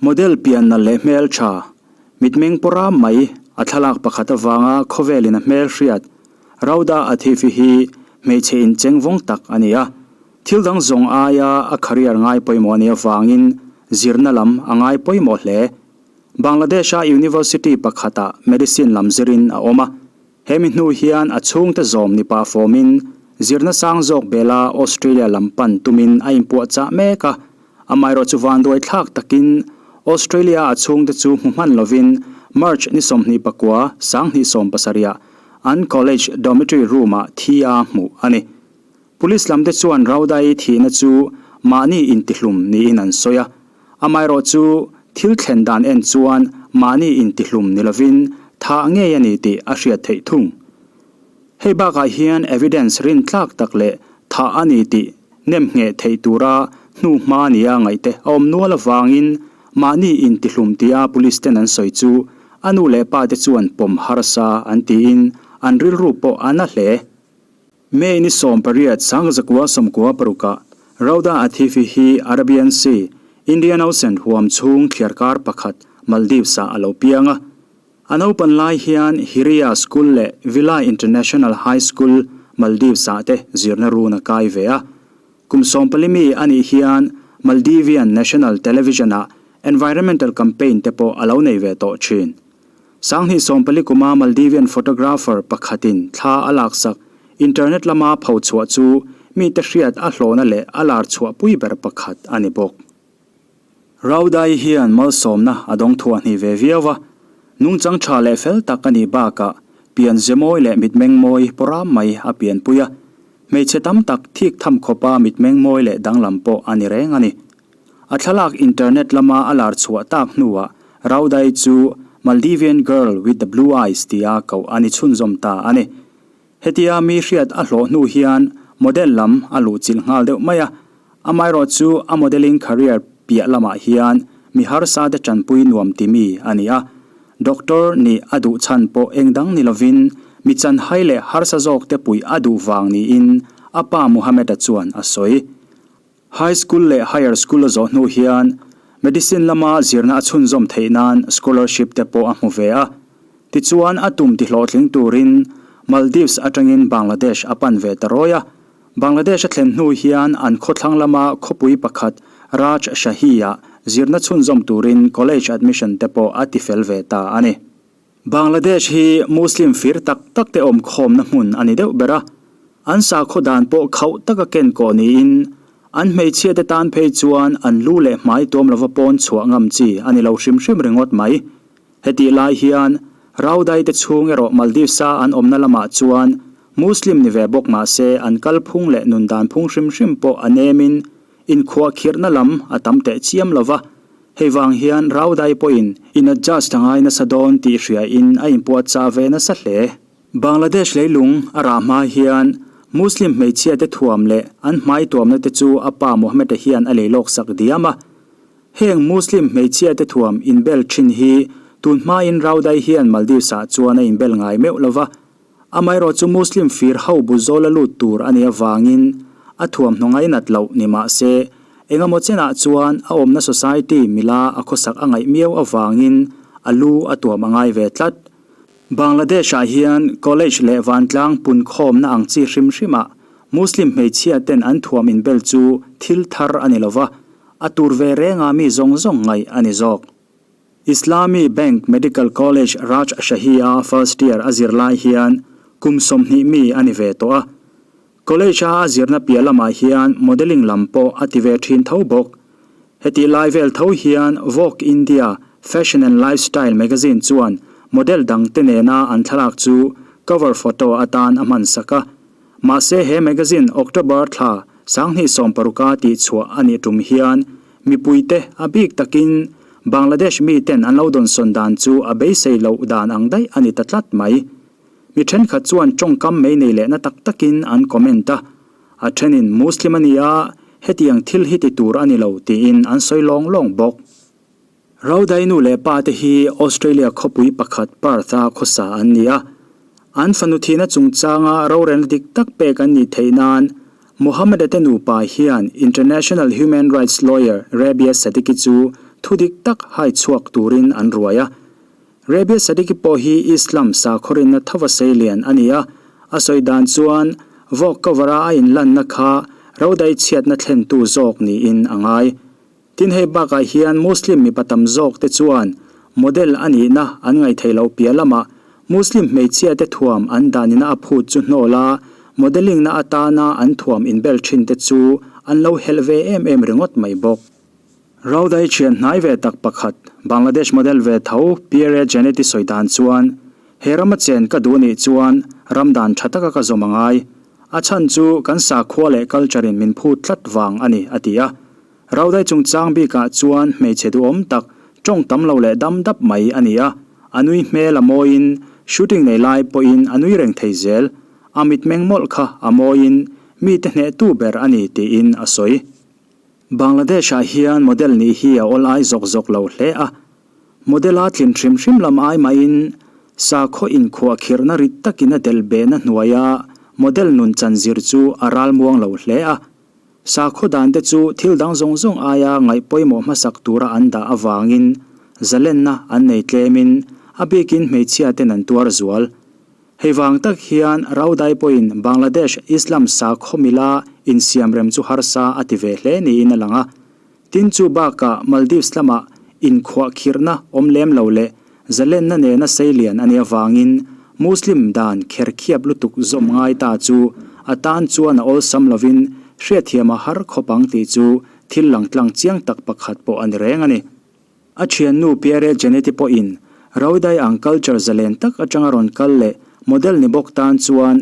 Model pian nalh leh hmeltha, mitmeng pawra mai a thlalak pakhat avanga khawvelin a hmelhriat Rauda Athifi hi hmeichhe incheng vawng tak a ni a. Thil dang zawng aia a career ngai pawimawh a nih avangin zirna lam a ngai pawimawh hle. Bangladesh-a university pakhatah medicine lam zirin a awm a. Hemi hnu hian a chhungte zawm ni pah fawmin zirna sang zawk bela Australia lam pan tumin a inpuahchah mek a, amaherawh chu vanduai thlak takin Australia a chhungte chu hmu hman lovin March ni 29 2017ah an college dormitory room-ah thi a hmuh a ni. Police lamte chuan Raudai thihna chu mahni intihlum niin an sawi a, amaherawh chu thil thlen dan en chuan mahni intihlum ni lovin thah ngei a ni tih a hriat theih thung. Hei bakah hian evidence rintlak tak leh thah a ni tih nem ngheh theih tura hnu hma nia ngaihte a awm nual avangin mahni intihlum tia police ten an sawi chu a nu leh pa te chuan pawm harsa an tiin an rilru pawh a na hle. May ni 18 1996ah Rauda Athifi hi Arabian Sea, Indian Ocean huam chhung thliarkar pakhat Maldives-ah a lo piang a. A naupan lai hian Hiriya School leh Villa International High School, Maldives-ah te zirna run a kai ve a. Kum 14 mi a nih hian Maldivian National Television-ah environmental campaign te pawh a lo nei ve tawh thin. 2014 kuma Maldivian photographer pakhatin thla a laksak internet lama pho chhuah chu mite hriat a hlawhna leh a lar chhuah pui ber pakhat a ni bawk. Raudai hian malsawmna a dawng thuah hnih ve viau a, nungchang tha leh fel tak a nih bakah pian ze mawi leh mitmeng mawi pawram mai a pianpui a, hmeichhe tam tak thik tham khawpa mitmeng mawi leh danglam pawh a ni reng a ni. A thlalak internet lama a lar chhuah tak hnuah Raudai chu Maldivian girl with the blue eyes tia koh a ni chhunzawm ta a ni. Hetia mi hriat a hlawh hnu hian model lam a luhchilh nghal deuh mai a, amaherawh chu a modelling career piah lamah hian mi harsa te tanpui nuam ti mi a ni a. Doctor nih a duh chhan pawh eng dang ni lovin mi chanhai leh harsa zawk te puih a duh vang niin a pa Muhammad-a chuan a sawi. High School leh Higher School a zawh hnu hian Medicine lama zirna a chhunzawm theih nan scholarship te pawh a hmu ve a. Tichuan a tum tihlawhtling turin Maldives atangin Bangladesh a pan ve ta rawi a. Bangladesh a thlen hnu hian an khawthlang lama khawpui pakhat Rajshahi-ah zirna chhunzawm turin college admission te pawh a tifel ve ta a ni. Bangladesh hi Muslim fir tak tak te awm khawmna hmun a ni deuh ber a, an sakhaw dan pawh khauh taka ken kawh niin an hmeichhia te tan phei chuan an lu leh hmai tuam lova pawn chhuah ngam chi a ni lo hrim hrim ringawt mai. Hetih lai hian Raudai te chhung erawh Maldives-a an awmna lamah chuan Muslim ni ve bawk mah se an kalphung leh nun dan phung hrim hrim pawh a nemin Inkhuahkhirhna lam a tam teh chiam lo va, hei vang hian Raudai pawhin in adjust a ngai nasa dawn tih hria in a inpuahchah ve nasa hle. Bangladesh leilung a rah hma hian Muslim hmeichhia te thuam leh an hmai tuamna te chu a pa Mohammed-a hian a lei lawk sak diam a. Heng Muslim hmeichhia te thuam inbel thin hi tun hmain Raudai hian Maldives-ah chuan a inbel ngai meuh lo va, Amaherawh chu Muslim fir ho bu zawla lut tur a nih avangin a thuamhnaw ngainat loh ni mah se, engemaw chenah chuan a awmna society mila a khawsak a ngaih miau avangin a lu a tuam a ngai ve tlat. Bangladesh-ah hian college leh vantlang punkhawmna ang chi hrim hrimah Muslim hmeichhia ten an thuam inbel chu thil thar a ni lova, a tur ve renga mi zawng zawng ngaih a ni zawk. Islami Bank Medical College Rajshahi-a first year a zir lai hian kum 20 mi a ni ve tawh a. College-a a zirna piah lamah hian modelling lam pawh a ti ve thin tho bawk. Hetih lai vel tho hian Vogue India Fashion and Lifestyle magazine chuan model dangte nena an thlalak chu cover photo atan a hman sak a. Mahse he magazine October thla 2016-a tihchhuah a nih tum hian Mipuite a bik takin Bangladesh miten an lo dawnsawn dan chu a beisei loh dan ang daih a ni ta tlat mai. Mi thenkhat chuan tawngkam mei nei lehna tak takin an comment a, a thenin Muslim a ni a, hetiang thil hi ti tur a ni lo tiin an sawi lawng lawng bawk. Raudai nu leh pa te hi Australia khawpui pakhat Perth-a khawsa an ni a. An fanu thihna chungchanga rorelna dik tak pek an nih theih nan Mohammed-a te nupa hian International Human Rights Lawyer Rabia Siddiqui chu Thudik tak hai chhuak turin an ruai a. Rabia Siddiqui pawh hi Islam sakhaw rinna thova sei lian a ni a, a sawi dan chuan vawk cover-a a inlanna kha rodai chhiatna thlentu zawk niin a ngai. Tin hei bakah hian Muslim mipa tam zawk te chuan model a nihna an ngaihtheih loh piah lamah Muslim hmeichhia te thuam an danina a phut chu hnawl a, modelling na atana an thuam inbel thin te chu an lo helh ve em em ringawt mai bawk. Raudai thian hnai ve tak pakhat, Bangladesh model ve tho Pierre Janet-i sawi dan chuan, He rama chen ka duh nih chuan ram dan tha taka ka zawm a ngai. A chhan chu kan sakhua leh culture in min phut tlat vang a ni, a ti a. Raudai chungchang bikah chuan hmeichhe duhawm tak, tawng tam lo leh dam dap mai a ni a. A nui hmel a mawiin, shooting nei lai pawhin a nui reng thei zel. A mitmeng mawlh kha a mawiin mite hnehtu ber a ni tiin a sawi. Bangladesh-ah hian model nih hi a awl ai zawk zawk lo hle a. Model-a tlin hrim hrim lam ai mahin sakhaw inkhuahkhirhna rit takin a delh behna hnuaia model nun chan zir chu a ral muang lo hle a. Sakhaw dante chu thil dang zawng zawng aia ngaih pawimawh hmasak tura an dah avangin zalenna an nei tlemin a bikin hmeichhiaten an tuar zual. Hei vang tak hian Raudai pawhin Bangladesh Islam sakhaw mila insiamrem chu harsa a ti ve hle niin a lang a. Tin chu bakah Maldives lamah inkhuahkhirhna awm lem lo leh zalenna nena seilian a nih avangin Muslim dan kherkhiap lutuk zawm ngai ta chu a tan chuan a awlsam lovin hriatthiam a har khawp ang tih chu thil langtlang chiang tak pakhat pawh a ni reng a ni. A thiannu Pierre Janetti pawhin Raudai ang culture zalen tak atanga rawn kal leh model ni bawk tan chuan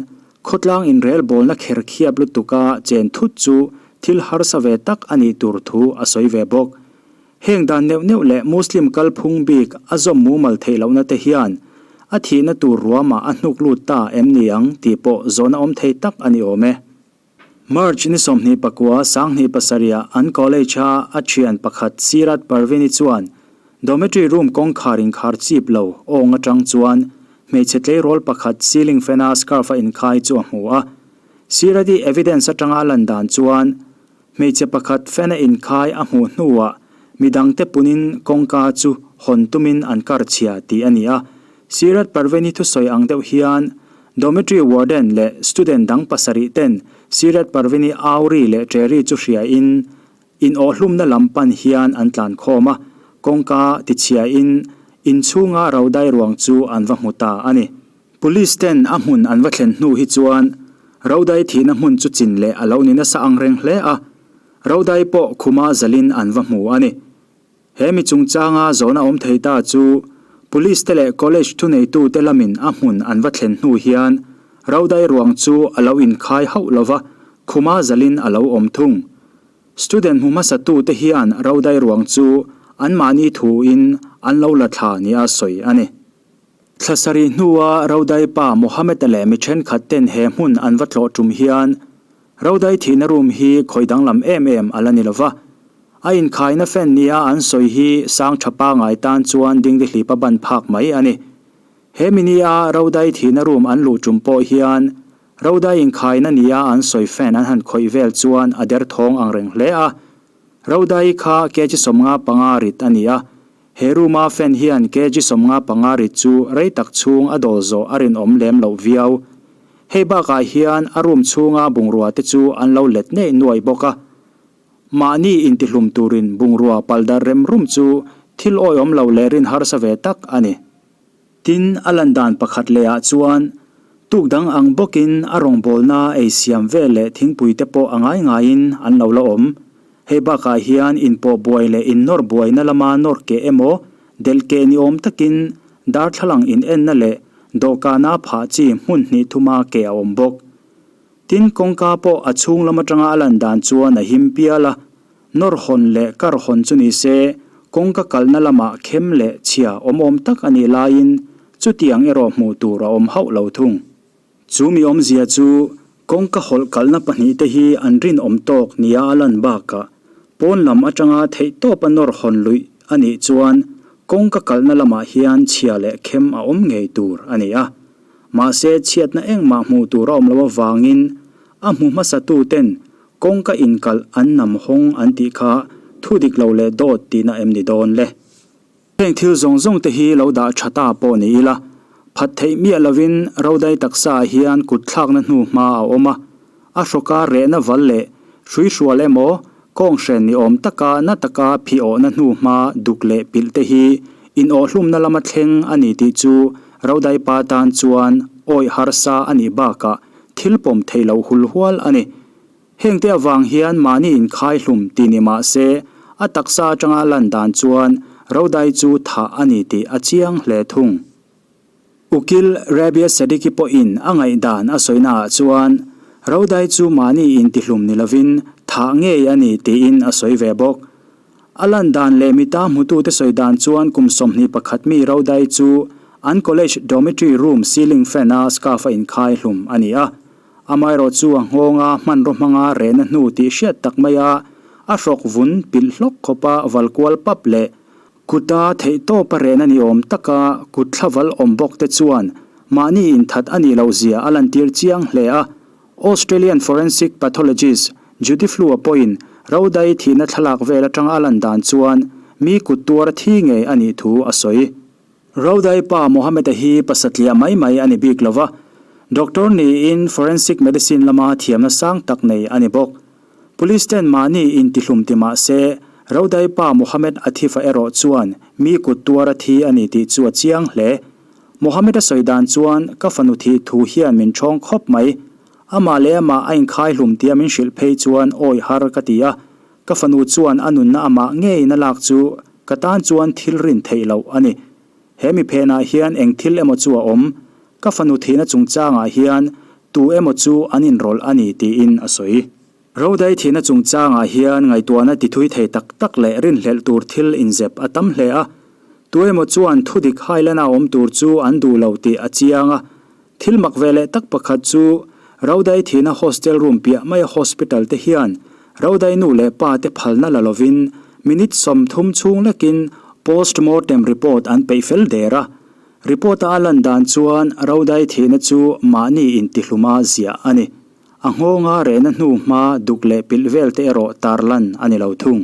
khawtlang inrelbawlna kher khiap lutuka chen thut chu thil harsa ve tak a nih tur thu a sawi ve bawk. Heng dan neuh neuh leh Muslim kalphung bik a zawm mumal theih lohna te hian a thihna tur ruamah a hnuk lut ta em ni ang tih pawh zawhna awm thei tak a ni awm e. March ni 29 27 ah an college a a thian pakhat Sirat Parvini chuan dormitory room kawngkhar inkhar chip lo awng atang chuan hmeichhe tleirawl pakhat ceiling fan a scarf a inkhai chu a hmu a. Sirat-i evidence atanga a lan dan chuan hmeichhe pakhat fan a inkhai a hmuh hnuah midangte punin kawngka chu hawn tumin an kar chhia tih a ni a. Sirat Parveni thusawi ang deuh hian Dormitory warden leh student dang pasarih ten Sirat Parveni Auri leh Cherry chu hria in in awhhlumna lam pan hian an tlan khawm a, kawngka tichhia in inchhunga Raudai ruang chu an va hmu ta a ni. Police ten a hmun an va thlen hnu hi chuan Raudai thihna hmun chu chin leh a lo ni nasa ang reng hle a, Raudai pawh khuma zalin an va hmu a ni. He mi chungchanga zawhna awm thei ta chu Police te leh College thuneitute lamin a hmun an va thlen hnu hian Raudai ruang chu a lo inkhai hauh lova, khuma zalin a lo awm thung. Student hmu hmasatute hian Raudai ruang chu anmahni thuin an lo la thla nia sawi a ni. Thla sarih hnua Raudai pa Mohammed-a leh mi thenkhat ten he hmun an va tlawh tum hian Raudai thihna room hi khawi danglam em em a la ni lova. A inkhaina fan nia an sawi hi sang tha pangai tan chuan dingdihlipa ban phak mai a ni. He mi nia Raudai thihna room an luh tum pawh hian Raudai inkhaina nia an sawi fan an han khawih vel chuan a derthawng ang reng hle a. Raudai kha kg 55 rit a ni a, He room-a fan hian kg 55 rit chu rei tak chhung a dawl zawh a rinawm lem loh viau. Hei bakah hian a room chhunga bungrua te chu an lo let neih nuaih bawk a. Mahni intihlum turin bungrua paldar rem rum chu thil awihawm lo leh rin harsa ve tak a ni. Tin, a lan dan pakhat lehah chuan tuk dang ang bawkin a rawngbawlna ei siam vel leh thingpui te pawh a ngai ngaiin an lo la awm. Hei bakah hian inpawh buai leh innawr buaina lama nawr keh emaw, delh keh ni awm takin darthlalang inenna leh dawhkana phah chi hmun hnih thuma keh a awm bawk. Tin, kawngka pawh a chhung lam atanga a lan dan chuan a him pial a, nawr hawn leh kar hawn chu ni se kawngka kalna lamah khem leh chhia awm awm tak a nih laiin chutiang erawh hmuh tur a awm hauh lo thung. Chu mi awmzia chu kawngka hawlh kalna pahnihte hi an rinawm tawk nia a lan bakah pawn lam atanga theihtawp a nawr hawn luih a nih chuan kawngka kalna lamah hian chhia leh khem a awm ngei tur a ni a. Mahse chhiatna engmah hmuh tur a awm loh avangin a hmu hmasatuten kawngka inkalh an nam hawng an tih kha Thu dik lo leh dawt tihna em ni dawn le? Heng thil zawng zawng te hi lo dah tha ta pawh ni ila, phat theih miah lovin Rodai taksa ah hian kut thlakna hnu hma a awm a, a hrawka rehna val leh hruihrual emaw kawng hren ni awm taka na taka phih awhna hnu hma duk leh pilh te hi inawhhlumna lama thleng a ni tih chu Rodai pa tan chuan awih harsa a nih bakah thil pawm theih loh hulhual a ni. Hengte avang hian mahni inkhai hlum tih ni mah se, a taksa atanga a lan dan chuan Rodai chu thah a ni tih a chiang hle thung. Ukil Rabia Siddiqui pawhin a ngaihdan a sawinaah chuan Rodai chu mahni intihlum ni lovin thah ngei a ni tiin a sawi ve bawk. A lan dan leh mita hmutute sawi dan chuan kum 21 mi Rodai chu an college dormitory room ceiling fan-a scarf a inkhai hlum a ni a. Amaherawh chu a nghawnga hmanraw hmanga rehna hnu tih hriat tak maia a hrawk vun pilh hlawk khawpa val kual pap leh kuta theihtawpa rehna ni awm taka kut thla val awm bawk te chuan mahni inthat a nih loh zia a lantir chiang hle a. Australian forensic pathologist Judy Flew-a pawhin Rodai thihna thlalak vel atanga a lan dan chuan mi kut tuar thi ngei a nih thu a sawi. Rodai pa Mohammed-a hi pasatliah mai mai a ni bik lo va, doctor niin forensic medicine lama thiamna sang tak nei a ni bawk. Police ten mahni intihlum ti mah se, Rodai pa Mohammed Athif-a erawh chuan mi kut tuar a thi a ni tih chu a chiang hle. Mohammed-a sawi dan chuan ka fanu thih thu hian min ṭhawng khawp mai. Amah leh amah a inkhai hlum tia min hrilh phei chuan awi har ka ti a, Ka fanu chuan a nunna amah ngeiin a lak chu ka tan chuan thil rin theih loh a ni. He mi phenah hian eng thil emaw chu a awm. Ka fanu thihna chungchangah hian tu emaw chu an inrawlh a ni tiin a sawi. Rodai thihna chungchangah hian ngaihtuahna tithui thei tak tak leh rinhlelh tur thil inzep a tam hle a. Tu emaw chuan thudik hailana awm tur chu an duh lo tih a chiang a. Thil mak ve leh tak pakhat chu Rodai thihna hostel room piah maia hospital te hian Rodai nu leh pa te phalna la lovin minute 30 chhung lekin post-mortem report an peih fel der a. Report-a a lan dan chuan Rodai thihna chu mahni intihluma ziah a ni. A nghawnga rehna hnu hma duk leh pilh vel te erawh tarlan a ni lo thung.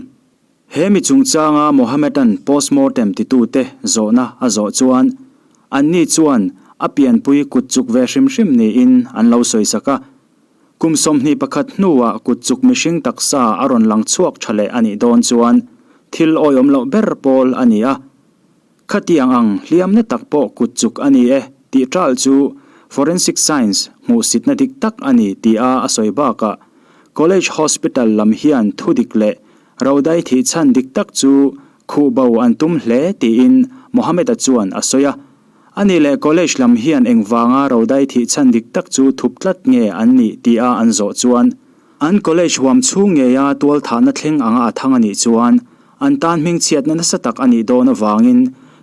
He mi chungchanga Mohammedan post-mortem titute zawhna a zawh chuan, anni chuan a pianpui kut chuk ve hrim hrim niin an lo sawisak a. Kum 21 hnuah kut chuk mihring taksa a rawn lang chhuak tha leh a nih dawn chuan thil awihawm loh ber pawl a ni a. Khatiang ang hliamna tak pawh kut chuk a ni e tih ṭalh chu forensic science hmuhsitna dik tak a ni tia a sawi bakah College Hospital lam hian thudik leh Rodai thih chhan dik tak chu khuh bo an tum hle tiin Mohammed-a chuan a sawi a. Ani leh college lam hian engvanga Rodai thih chhan dik tak chu thup tlat nge an nih tia an zawh chuan an college huam chhung ngeia tualthahna thleng anga a thang a nih chuan an tan hmingchhiatna nasa tak a nih dawn avangin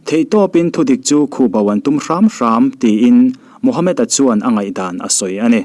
theihtawpin thudik chu khuh bo an tum hram hram tiin Mohammed-a chuan a ngaihdan a sawi a ni.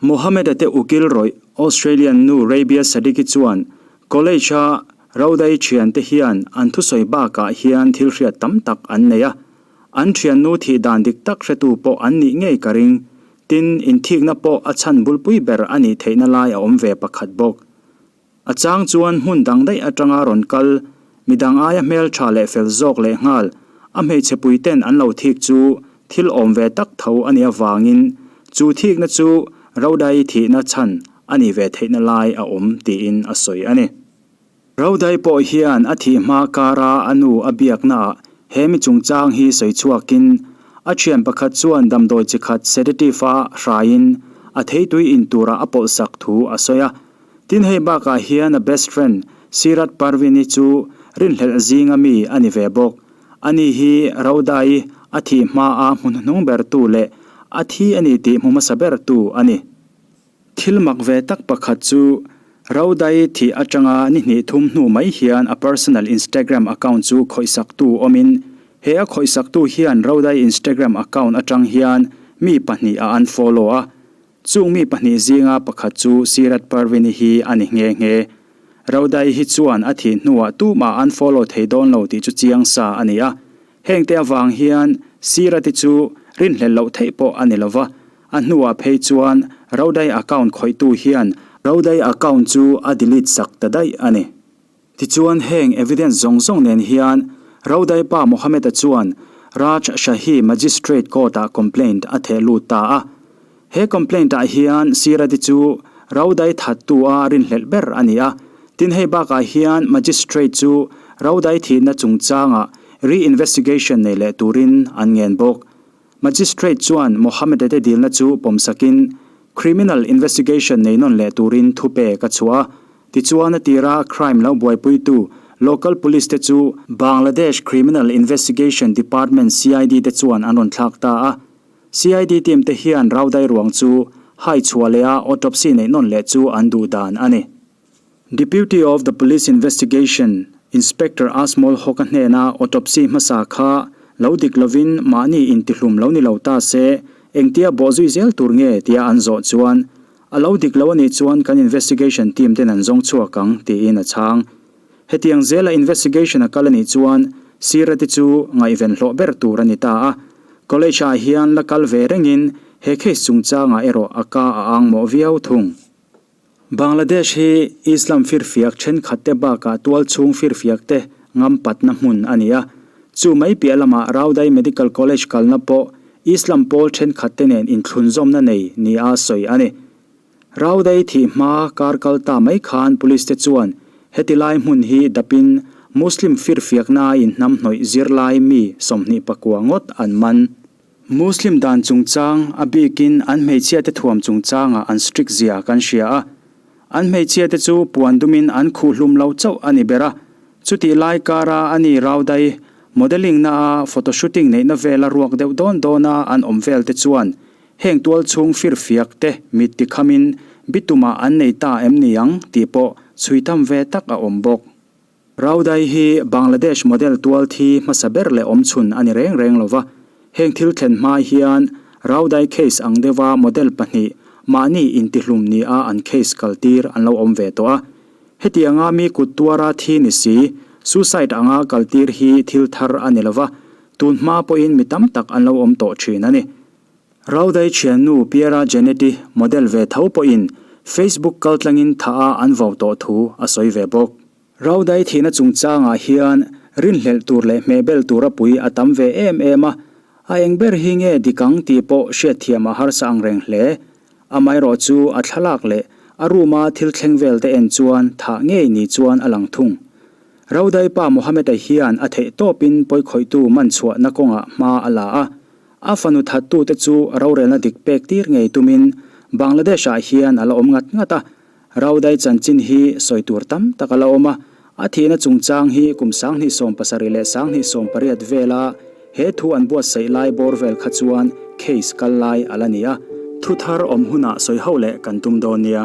Mohammed-a te ukil rawih Australian nu Rabia Siddiqui chuan college-a Rodai thiante hian an thusawi bakah hian thil hriat tam tak an nei a, an thiannu thih dan dik tak hretu pawh an nih ngei ka ring. Tin, inthikna pawh a chhan bulpui ber a nih theihna lai a awm ve pakhat bawk. A chang chuan hmun dang daih atanga rawn kal, midang aia hmeltha leh fel zawk leh nghal, a hmeichhe puiten an lo thik chu thil awm ve tak tho a nih avangin chu thikna chu Rodai thihna chhan a nih ve theihna lai a awm tiin a sawi a ni. Rodai pawh hian a thih hma kara a nu a biaknaah he mi chungchang hi sawi chhuakin a thian pakhat chuan damdawi chi khat sedative-a hraiin a theitui in turah a pawlhsak thu a sawi a. Tin hei bakah hian a best friend Sirat Parveen-i chu rinhlelh zinga mi a ni ve bawk. Ani hi Rodai a thih hmaa hmu hnuhnung bertu leh a thi a ni tih hmu hmasa bertu a ni. Thil mak ve tak pakhat chu. Raudai thih atanga ni hnih thum hnu mai hian a personal Instagram account chu khawihsaktu awmin, he a khawihsaktu hian Raudai Instagram account atang hian mi pahnih a unfollow a. Chung mi pahnih zinga pakhat chu Sirat Parveen-i hi a ni nghe nghe. Raudai hi chuan a thih hnuah tumah unfollow thei dawn lo tih chu chiang sa a ni a. Hengte avang hian Sirat-i chu rinhlelh loh theih pawh a ni lo va, a hnuah phei chuan Raudai account khawihtu hian Raudai account chu a delete sak ta daih a ni. Tichuan heng evidence zawng zawng nen hian Raudai pa Mohammed-a chuan Rajshahi Magistrate Court-ah complaint a theh lut ta a. He complaint-ah hian Sirati chu Raudai thattu-a rinhlelh ber a ni a. Tin hei bakah hian Magistrate chu Raudai thihna chungchangah re-investigation nei leh turin an ngen bawk. Magistrate chuan Mohammed-a te dilna chu pawmsakin criminal investigation nei nawn leh turin thupek a chhuah a. Tichuan a tira crime lo buaipuitu local police te chu Bangladesh Criminal Investigation Department, CID, te chuan an rawn thlak ta a. CID team te hian Raudai ruang chu hai chhuah leh a autopsy neih nawn leh chu an duh dan a ni. Deputy of the Police Investigation, Inspector Asmol Hoka hnena autopsy hmasa kha lo dik lovin mahni intihlum lo ni lo ta se, engtia bawhzui zel tur nge tia an zawh chuan, A lo dik lo a nih chuan kan investigation team ten an zawng chhuak ang, tiin a chhang. Hetiang zela investigation a kal a nih chuan Sir-a te chu ngaihven hlawh ber tur a ni ta a. College ah hian la kal ve rengin he case chungchangah erawh a ka a ang mawh viau thung. Bangladesh hi Islam firfiak thenkhat te bakah tualchhung firfiak te ngampatna hmun a ni a. Chu mai piah lamah Raudai Medical College kalna pawh Islam pawl thenkhat te nen inthlunzawmna nei nia sawi a ni. Raudai thih hma kar kal ta mai khan police te chuan heti lai hmun hi dapin Muslim firfiakna inhnam hnawih zirlai mi 29 ngawt an man. Muslim dan chungchang a bikin an hmeichhia te thuam chungchangah an strict zia kan hria a. An hmeichhia te chu puan dumin an khuh hlum lo chauh a ni ber a. Chutih lai kara a ni Raudai modelling na a photo shooting neihna vela ruak deuh dawn dawna an awm vel te chuan Heng tual chhung firfiak te mit ti khamin bitumah an nei ta em ni ang tih pawh chhui tham ve tak a awm bawk. Raudai hi Bangladesh model tual thi hmasa ber leh awm chhun a ni reng reng lo va, heng thil thlen hma hian Raudai case ang deuha model pahnih mahni intihlum nia an case kaltir an lo awm ve tawh a. Hetianga mi kut tuara thi ni si, suicide anga kaltir hi thil thar a ni lo va, tun hma pawhin mi tam tak an lo awm tawh thin a ni. Raudai thiannu Piera Genetti model ve tho pawhin Facebook kaltlangin tha a an vau tawh thu a sawi ve bawk. Raudai thihna chungchangah hian rinhlelh tur leh hmehbel tura pui a tam ve em em a, a eng ber hi nge dik ang tih pawh hriatthiam a harsa ang reng hle. Amaherawh chu a thlalak leh a room a thil thleng vel te en chuan thah ngei ni chuan a lang thung. Raudai pa Mohammed-a hian a theih tawpin pawikhawihtu man chhuahna kawngah hma a la a, A fanu thattute chu rorelna dik pek tir ngei tumin Bangladesh-ah hian a la awm ngat ngat a. Raudai chanchin hi sawi tur tam tak a la awm a, a thihna chungchang hi kum 2070 leh 2080 vela he thu an buatsaih lai bawr vel kha chuan case kal lai a la ni a. Thuthar awm hunah sawi ho leh kan tum dawn nia.